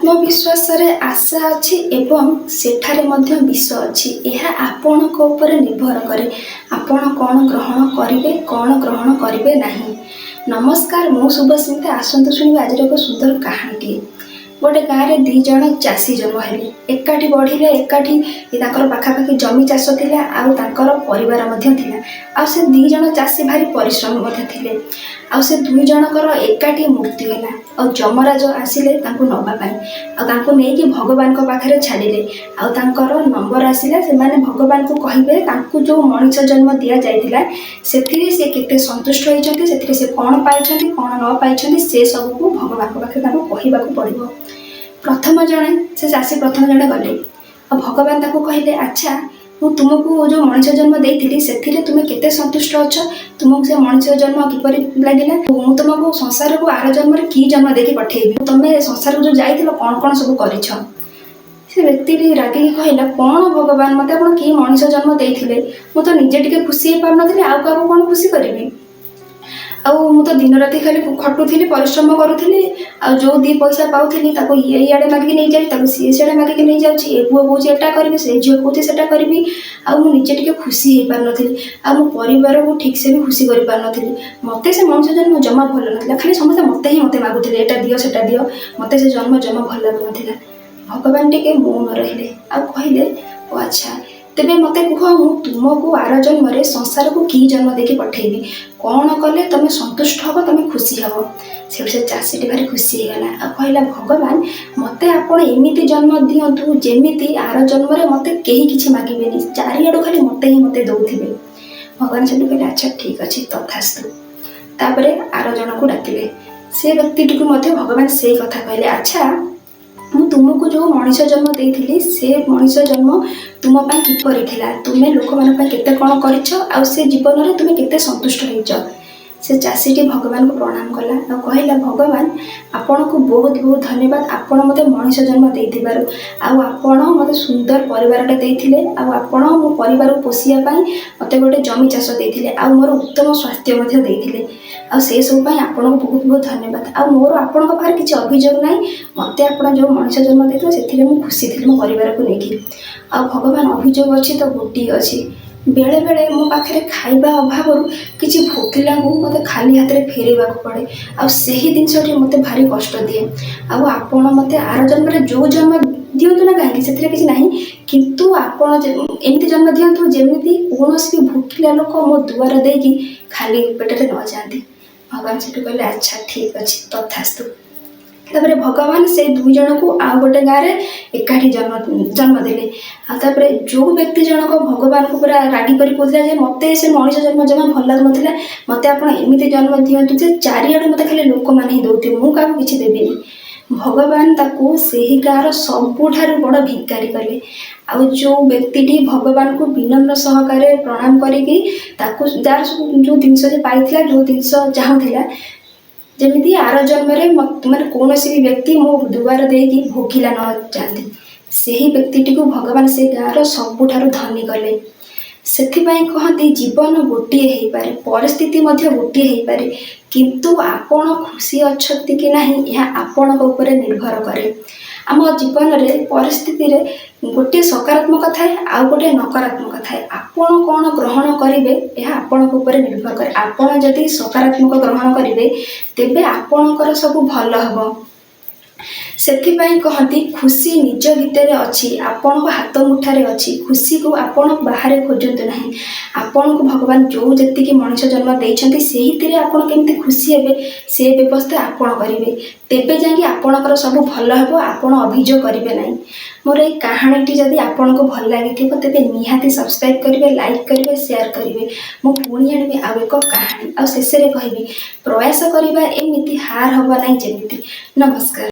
ଆତ୍ମବିଶ୍ୱାସରେ ଆଶା ଅଛି ଏବଂ ସେଠାରେ ମଧ୍ୟ ବିଷ ଅଛି। ଏହା ଆପଣଙ୍କ ଉପରେ ନିର୍ଭର କରେ, ଆପଣ କ'ଣ ଗ୍ରହଣ କରିବେ, କ'ଣ ଗ୍ରହଣ କରିବେ ନାହିଁ। ନମସ୍କାର, ମୁଁ ଶୁଭସ୍ମିତା। ଆସନ୍ତୁ ଶୁଣିବା ଆଜିର ଏକ ସୁନ୍ଦର କାହାଣୀଟିଏ। ଗୋଟେ ଗାଁରେ 2 ଜଣ ଚାଷୀ ଜନ୍ମ ହେଲେ, ଏକାଠି ବଢ଼ିଲେ। ଏକାଠି ତାଙ୍କର ପାଖାପାଖି ଜମି ଚାଷ ଥିଲା ଆଉ ତାଙ୍କର ପରିବାର ମଧ୍ୟ ଥିଲା। ଆଉ ସେ 2 ଜଣ ଚାଷୀ ଭାରି ପରିଶ୍ରମୀ ମଧ୍ୟ ଥିଲେ। ଆଉ ସେ 2 ଜଣଙ୍କର ଏକାଠି ମୃତ୍ୟୁ ହେଲା। ଆଉ ଯମରାଜ ଆସିଲେ ତାଙ୍କୁ ନେବା ପାଇଁ ଆଉ ତାଙ୍କୁ ନେଇକି ଭଗବାନଙ୍କ ପାଖରେ ଛାଡ଼ିଲେ। ଆଉ ତାଙ୍କର ନମ୍ବର ଆସିଲା, ସେମାନେ ଭଗବାନଙ୍କୁ କହିବେ ତାଙ୍କୁ ଯେଉଁ ମଣିଷ ଜନ୍ମ ଦିଆଯାଇଥିଲା, ସେଥିରେ ସେ କେତେ ସନ୍ତୁଷ୍ଟ ହୋଇଛନ୍ତି, ସେଥିରେ ସେ କ'ଣ ପାଇଛନ୍ତି, କ'ଣ ନ ପାଇଛନ୍ତି, ସେ ସବୁକୁ ଭଗବାନଙ୍କ ପାଖରେ ତାଙ୍କୁ କହିବାକୁ ପଡ଼ିବ। ପ୍ରଥମ ଜଣେ ସେ ଚାଷୀ ପ୍ରଥମ ଜଣେ ଗଲେ ଆଉ ଭଗବାନ ତାକୁ କହିଲେ, "ଆଚ୍ଛା, ମୁଁ ତୁମକୁ ଯେଉଁ ମଣିଷ ଜନ୍ମ ଦେଇଥିଲି, ସେଥିରେ ତୁମେ କେତେ ସନ୍ତୁଷ୍ଟ ଅଛ? ତୁମକୁ ସେ ମଣିଷ ଜନ୍ମ କିପରି ଲାଗିଲା? ମୁଁ ତୁମକୁ ସଂସାରକୁ ଆର ଜନ୍ମରେ କି ଜନ୍ମ ଦେଇକି ପଠେଇବି? ତୁମେ ସଂସାରକୁ ଯେଉଁ ଯାଇଥିଲ, କ'ଣ କ'ଣ ସବୁ କରିଛ?" ସେ ବ୍ୟକ୍ତିଟି ରାଗିକି କହିଲା, "କ'ଣ ଭଗବାନ, ମୋତେ ଆପଣ କି ମଣିଷ ଜନ୍ମ ଦେଇଥିଲେ? ମୁଁ ତ ନିଜେ ଟିକେ ଖୁସି ହେଇପାରୁନଥିଲି, ଆଉ କାହାକୁ କ'ଣ ଖୁସି କରିବି? ଆଉ ମୁଁ ତ ଦିନ ରାତି ଖାଲି ଖଟୁଥିଲି, ପରିଶ୍ରମ କରୁଥିଲି। ଆଉ ଯେଉଁ 2 ପଇସା ପାଉଥିଲି, ତାକୁ ଇଏ ଇଆଡ଼େ ମାଗିକି ନେଇଯାଉଛି, ତାକୁ ସିଏ ସିଆଡ଼େ ମାଗିକି ନେଇଯାଉଛି। ଏ ପୁଅ କହୁଛି ଏଟା କରିବି, ସେ ଝିଅ କହୁଛି ସେଟା କରିବି। ଆଉ ମୁଁ ନିଜେ ଟିକେ ଖୁସି ହେଇପାରୁନଥିଲି ଆଉ ମୋ ପରିବାରକୁ ଠିକ୍ସେ ବି ଖୁସି କରିପାରୁନଥିଲି। ମୋତେ ସେ ମଣିଷ ଜନ୍ମ ଜମା ଭଲ ନଥିଲା। ଖାଲି ସମସ୍ତେ ମୋତେ ହିଁ ମୋତେ ମାଗୁଥିଲେ, ଏଟା ଦିଅ, ସେଟା ଦିଅ। ମୋତେ ସେ ଜନ୍ମ ଜମା ଭଲ ଲାଗୁନଥିଲା।" ଭଗବାନ ଟିକେ ମୌନ ରହିଲେ ଆଉ କହିଲେ, "ଓ ଆଚ୍ଛା, ତେବେ ମୋତେ କୁହ, ମୁଁ ତୁମକୁ ଆର ଜନ୍ମରେ ସଂସାରକୁ କି ଜନ୍ମ ଦେଇକି ପଠେଇବି? କ'ଣ କଲେ ତମେ ସନ୍ତୁଷ୍ଟ ହବ, ତମେ ଖୁସି ହବ?" ସେଠୁ ସେ ଚାଷୀଟି ଭାରି ଖୁସି ହେଇଗଲା ଆଉ କହିଲା, "ଭଗବାନ, ମୋତେ ଆପଣ ଏମିତି ଜନ୍ମ ଦିଅନ୍ତୁ, ଯେମିତି ଆର ଜନ୍ମରେ ମୋତେ କେହି କିଛି ମାଗିବେନି, ଚାରିଆଡ଼ୁ ଖାଲି ମୋତେ ହିଁ ମୋତେ ଦେଉଥିବେ।" ଭଗବାନ ସେଠୁ କହିଲେ, "ଆଚ୍ଛା, ଠିକ୍ ଅଛି, ତଥାସ୍ତୁ।" ତାପରେ ଆର ଜଣକୁ ଡାକିଲେ। ସେ ବ୍ୟକ୍ତିଟିକୁ ମଧ୍ୟ ଭଗବାନ ସେଇ କଥା କହିଲେ, "ଆଚ୍ଛା, ମୁଁ ତୁମକୁ ଯେଉଁ ମଣିଷ ଜନ୍ମ ଦେଇଥିଲି, ସେ ମଣିଷ ଜନ୍ମ ତୁମ ପାଇଁ କିପରି ଥିଲା? ତୁମେ ଲୋକମାନଙ୍କ ପାଇଁ କେତେ କ'ଣ କରିଛ ଆଉ ସେ ଜୀବନରେ ତୁମେ କେତେ ସନ୍ତୁଷ୍ଟ ହେଇଛ?" ସେ ଚାଷୀଟି ଭଗବାନଙ୍କୁ ପ୍ରଣାମ କଲା ଆଉ କହିଲା, "ଭଗବାନ, ଆପଣଙ୍କୁ ବହୁତ ବହୁତ ଧନ୍ୟବାଦ, ଆପଣ ମୋତେ ମଣିଷ ଜନ୍ମ ଦେଇଥିବାରୁ। ଆଉ ଆପଣ ମୋତେ ସୁନ୍ଦର ପରିବାରଟା ଦେଇଥିଲେ ଆଉ ଆପଣ ମୋ ପରିବାରକୁ ପୋଷିବା ପାଇଁ ମୋତେ ଗୋଟେ ଜମି ଚାଷ ଦେଇଥିଲେ ଆଉ ମୋର ଉତ୍ତମ ସ୍ୱାସ୍ଥ୍ୟ ମଧ୍ୟ ଦେଇଥିଲେ। ଆଉ ସେସବୁ ପାଇଁ ଆପଣଙ୍କୁ ବହୁତ ବହୁତ ଧନ୍ୟବାଦ। ଆଉ ମୋର ଆପଣଙ୍କ ପାଖରେ କିଛି ଅଭିଯୋଗ ନାହିଁ। ମୋତେ ଆପଣ ଯେଉଁ ମଣିଷ ଜନ୍ମ ଦେଇଥିଲେ, ସେଥିରେ ମୁଁ ଖୁସି ଥିଲି ମୋ ପରିବାରକୁ ନେଇକି। ଆଉ ଭଗବାନ, ଅଭିଯୋଗ ଅଛି ତ ଗୋଟିଏ ଅଛି। ବେଳେବେଳେ ମୋ ପାଖରେ ଖାଇବା ଅଭାବରୁ କିଛି ଭୋକିଲାଙ୍କୁ ମୋତେ ଖାଲି ହାତରେ ଫେରାଇବାକୁ ପଡ଼େ ଆଉ ସେହି ଜିନିଷଟି ମୋତେ ଭାରି କଷ୍ଟ ଦିଏ। ଆଉ ଆପଣ ମୋତେ ଆର ଜନ୍ମରେ ଯେଉଁ ଜନ୍ମ ଦିଅନ୍ତୁ ନା କାହିଁକି, ସେଥିରେ କିଛି ନାହିଁ, କିନ୍ତୁ ଆପଣ ଏମିତି ଜନ୍ମ ଦିଅନ୍ତୁ, ଯେମିତି କୌଣସି ବି ଭୋକିଲା ଲୋକ ମୋ ଦୁଆର ଦେଇକି ଖାଲି ପେଟରେ ନ ଯାଆନ୍ତି।" ଭଗବାନ ସେଠୁ କହିଲେ, "ଆଚ୍ଛା, ଠିକ୍ ଅଛି, ତଥାସ୍ତୁ।" ତାପରେ ଭଗବାନ ସେଇ 2 ଜଣଙ୍କୁ ଆଉ ଗୋଟେ ଗାଁରେ ଏକାଠି ଜନ୍ମ ଦେଲେ। ଆଉ ତାପରେ ଯେଉଁ ବ୍ୟକ୍ତି ଜଣକ ଭଗବାନଙ୍କୁ ପୁରା ରାଗି କରି କହୁଥିଲା ଯେ ମୋତେ ସେ ମଣିଷ ଜନ୍ମ ଜମା ଭଲ ଲାଗୁନଥିଲା, ମୋତେ ଆପଣ ଏମିତି ଜନ୍ମ ଦିଅନ୍ତୁ ଯେ ଚାରିଆଡ଼ୁ ମୋତେ ଖାଲି ଲୋକମାନେ ହିଁ ଦେଉଥିବେ, ମୁଁ କାହାକୁ କିଛି ଦେବିନି, ଭଗବାନ ତାକୁ ସେହି ଗାଁର ସବୁଠାରୁ ବଡ଼ ଭିକାରୀ କଲେ। ଆଉ ଯେଉଁ ବ୍ୟକ୍ତିଟି ଭଗବାନଙ୍କୁ ବିନମ୍ର ସହକାରେ ପ୍ରଣାମ କରିକି ତାକୁ ଯାହାର ସବୁ ଯେଉଁ ଜିନିଷ ସେ ପାଇଥିଲା, ଯେଉଁ ଜିନିଷ ଚାହୁଁଥିଲା, ଯେମିତି ଆର ଜନ୍ମରେ ମାନେ କୌଣସି ବି ବ୍ୟକ୍ତି ମୋ ଦୁଆର ଦେଇକି ଭୋକିଲା ନ ଯାଆନ୍ତି, ସେହି ବ୍ୟକ୍ତିଟିକୁ ଭଗବାନ ସେ ଗାଁର ସବୁଠାରୁ ଧନୀ କଲେ। ସେଥିପାଇଁ କହନ୍ତି, ଜୀବନ ଗୋଟିଏ ହେଇପାରେ, ପରିସ୍ଥିତି ମଧ୍ୟ ଗୋଟିଏ ହେଇପାରେ, କିନ୍ତୁ ଆପଣ ଖୁସି ଅଛନ୍ତି କି ନାହିଁ, ଏହା ଆପଣଙ୍କ ଉପରେ ନିର୍ଭର କରେ। ଆମ ଜୀବନରେ ପରିସ୍ଥିତିରେ ଗୋଟିଏ ସକାରାତ୍ମକ ଥାଏ ଆଉ ଗୋଟିଏ ନକାରାତ୍ମକ ଥାଏ। ଆପଣ କ'ଣ ଗ୍ରହଣ କରିବେ, ଏହା ଆପଣଙ୍କ ଉପରେ ନିର୍ଭର କରେ। ଆପଣ ଯଦି ସକାରାତ୍ମକ ଗ୍ରହଣ କରିବେ, ତେବେ ଆପଣଙ୍କର ସବୁ ଭଲ ହେବ। ସେଥିପାଇଁ କହନ୍ତି, ଖୁସି ନିଜ ଭିତରେ ଅଛି, ଆପଣଙ୍କ ହାତ ମୁଠାରେ ଅଛି। ଖୁସିକୁ ଆପଣ ବାହାରେ ଖୋଜନ୍ତୁ ନାହିଁ। ଆପଣଙ୍କୁ ଭଗବାନ ଯେଉଁ ଯେତିକି ମଣିଷ ଜନ୍ମ ଦେଇଛନ୍ତି, ସେଇଥିରେ ଆପଣ କେମିତି ଖୁସି ହେବେ, ସେ ବ୍ୟବସ୍ଥା ଆପଣ କରିବେ। ତେବେ ଯାଇକି ଆପଣଙ୍କର ସବୁ ଭଲ ହେବ, ଆପଣ ଅଭିଯୋଗ କରିବେ ନାହିଁ। ମୋର ଏଇ କାହାଣୀଟି ଯଦି ଆପଣଙ୍କୁ ଭଲ ଲାଗିଥିବ, ତେବେ ନିହାତି ସବସ୍କ୍ରାଇବ୍ କରିବେ, ଲାଇକ୍ କରିବେ, ସେୟାର କରିବେ। ମୁଁ ପୁଣି ଆଣିବି ଆଉ ଏକ କାହାଣୀ। ଆଉ ଶେଷରେ କହିବି, ପ୍ରୟାସ କରିବା ଏମିତି, ହାର ହେବ ନାହିଁ ଯେମିତି। ନମସ୍କାର।